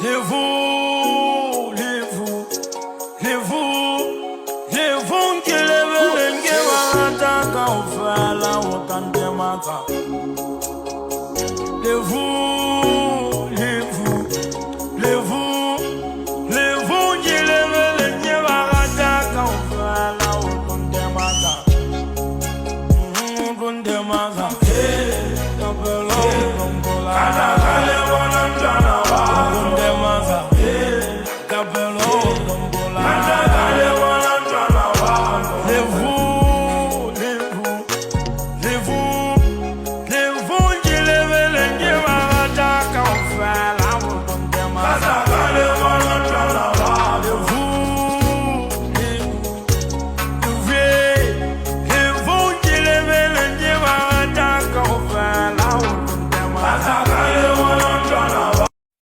Lefu, lefu, lefu, lefu nke lebeleng ke ba rata kaofela ho ka ntematsa. Lefu,